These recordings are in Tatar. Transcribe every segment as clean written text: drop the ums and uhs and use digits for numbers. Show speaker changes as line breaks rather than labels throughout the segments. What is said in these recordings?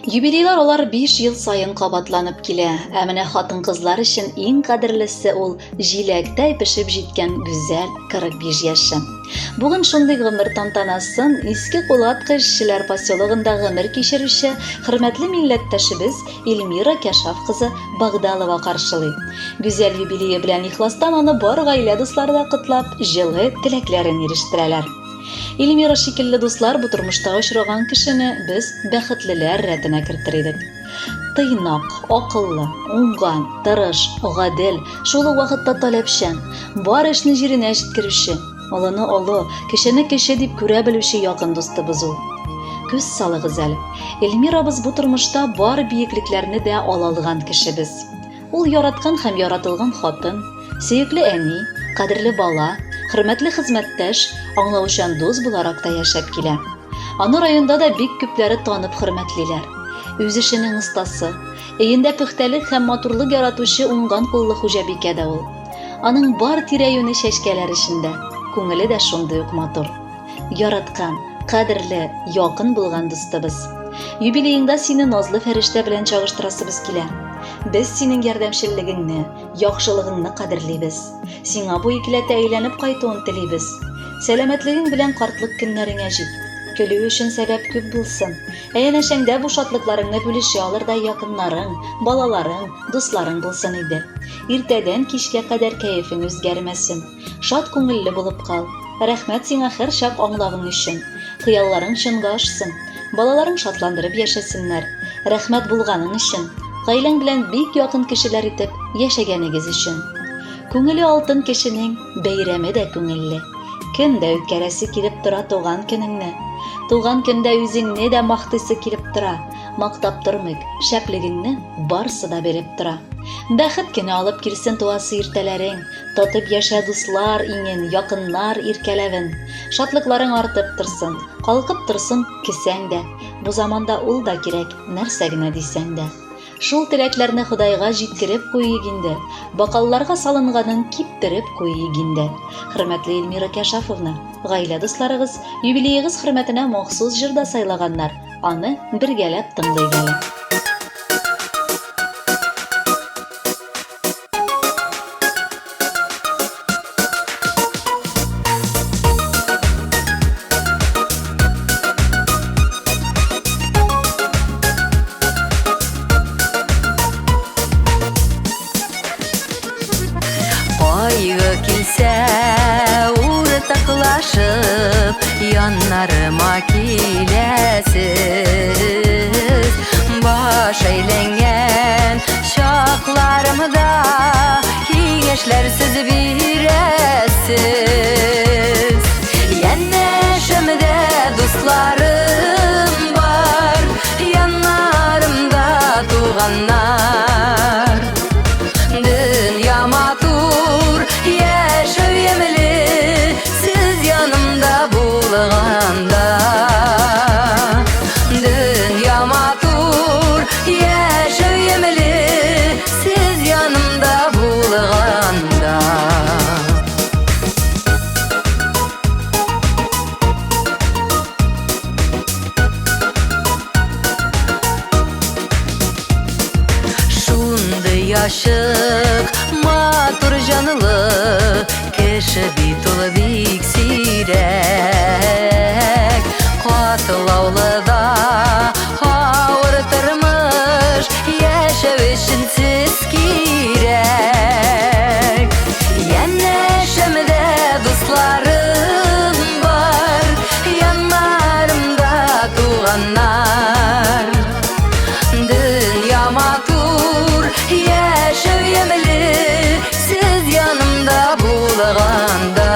Юбилейлар алар 5 ел саен кабатланып килә. Ә менә хатын-кызлар өчен иң кадерлесе ул җиләктәй пешеп җиткән гүзәл 45 яше. Бүген шундый гомер тантанасын Иске Кулатка эшчеләр поселогында гомер кичерүче хөрмәтле милләттәшебез Эльмира Кәшаф кызы Багдалова каршылый. Гүзәл юбилее белән ихластан аны бар гаилә дуслары да котлап, җылы теләкләрен ирештерәләр. Эльмира шикелле дуслар бу тормышта очраган кешене без бәхетлеләр рәтенә кертер идек. Тыйнак, акыллы, уңган, тырыш, гадел, шул ук вакытта таләпчән, бар эшне җиренә җиткерүче, олыны олы, кечене кече дип күрә белүче якын дустыбыз ул. Күз салыгыз әле, Эльмирабыз бу тормышта бар биеклекләрне дә ала алган кешебез. Ул яраткан һәм яратылган хатын, сөекле әни, кадерле бала, хөрмәтле хезмәттәш, аңлаучан дус буларак та яшәп килә. Аны районда да бик күпләре танып хөрмәтлиләр. Үз эшенең остасы, өендә пөхтәлек һәм матурлык яратучы уңган куллы хуҗабикә дә ул. Аның бар тирә-юне чәчкәләр эчендә, күңеле дә шундый ук матур. Яраткан, кадерле, якын булган дустыбыз. Юбилееңда сине назлы фәрештә белән чагыштырасыбыз килә. Без синең ярдәмчеллегеңне, яхшылыгыңны кадерлибез. Сиңа бу икеләтә әйләнеп кайтуын телибез. Сәламәтлегең белән картлык көннәреңә җит. Көлү өчен сәбәп күп булсын. Ә янәшәңдә бу шатлыкларыңны бүлешә алырдай якыннарың, балаларың, дусларың булсын иде. Иртәдән кичкә кадәр кәефең үзгәрмәсен. Шат күңелле булып кал. Рәхмәт сиңа һәрчак аңлавың өчен. Хыялларың чынга ашсын. Балаларың шатландырып яшәсеннәр. Рәхмәт булганың өчен. Гаиләң белән бик якын кешеләр итеп яшәгәнегез өчен. Күңеле алтын кешенең бәйрәме дә күңелле. Көн дә үткәрәсе килеп тора туган көнеңне. Туган көндә үзеңне дә мактыйсы килеп тора. Мактап тормыйк, шәплегеңне барсы да белеп тора. Бәхет кенә алып килсен туасы иртәләрең. Татып яшә дуслар иңен, якыннар иркәләвен. Шатлыкларың артып торсын, калкып торсын кесәң дә. Бу заманда ул да кирәк, нәрсә генә дисәң дә. Шул теләкләрне Ходайга җиткереп куйыйк инде, бокалларга салынганын киптереп куйыйк инде. Хөрмәтле Эльмира Кәшафовна, гаилә дусларыгыз юбилеегыз хөрмәтенә махсус җыр да сайлаганнар, аны бергәләп тыңлыйк әле.
Кайгы килсә, уртаклашып, яннарыма киләсез. Баш әйләнгән чакларымда киңәшләрсез бирәсез. Янәшәмдә дусларым бар, яннарымда туганнар. Дөнья матур, яшәү ямьле, сез янымда булганда. Дөнья матур, яшәү ямьле, сез янымда булганда. Шундый ачык, матур җанлы кеше бит ул бик сирәк. Катлаулы да авыр тормыш яшәү өчен сез кирәк. Янәшәмдә дусларым бар, яннарымда туганнар. Дөнья матур, яшәү ямьле, сез янымда булганда.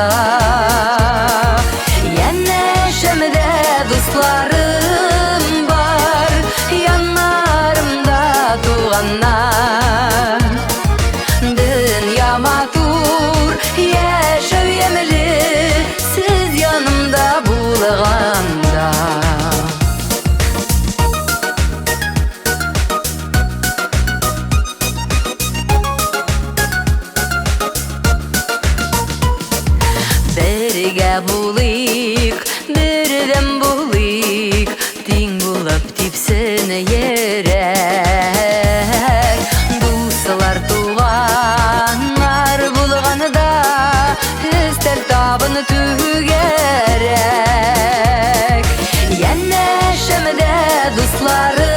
Дусларым.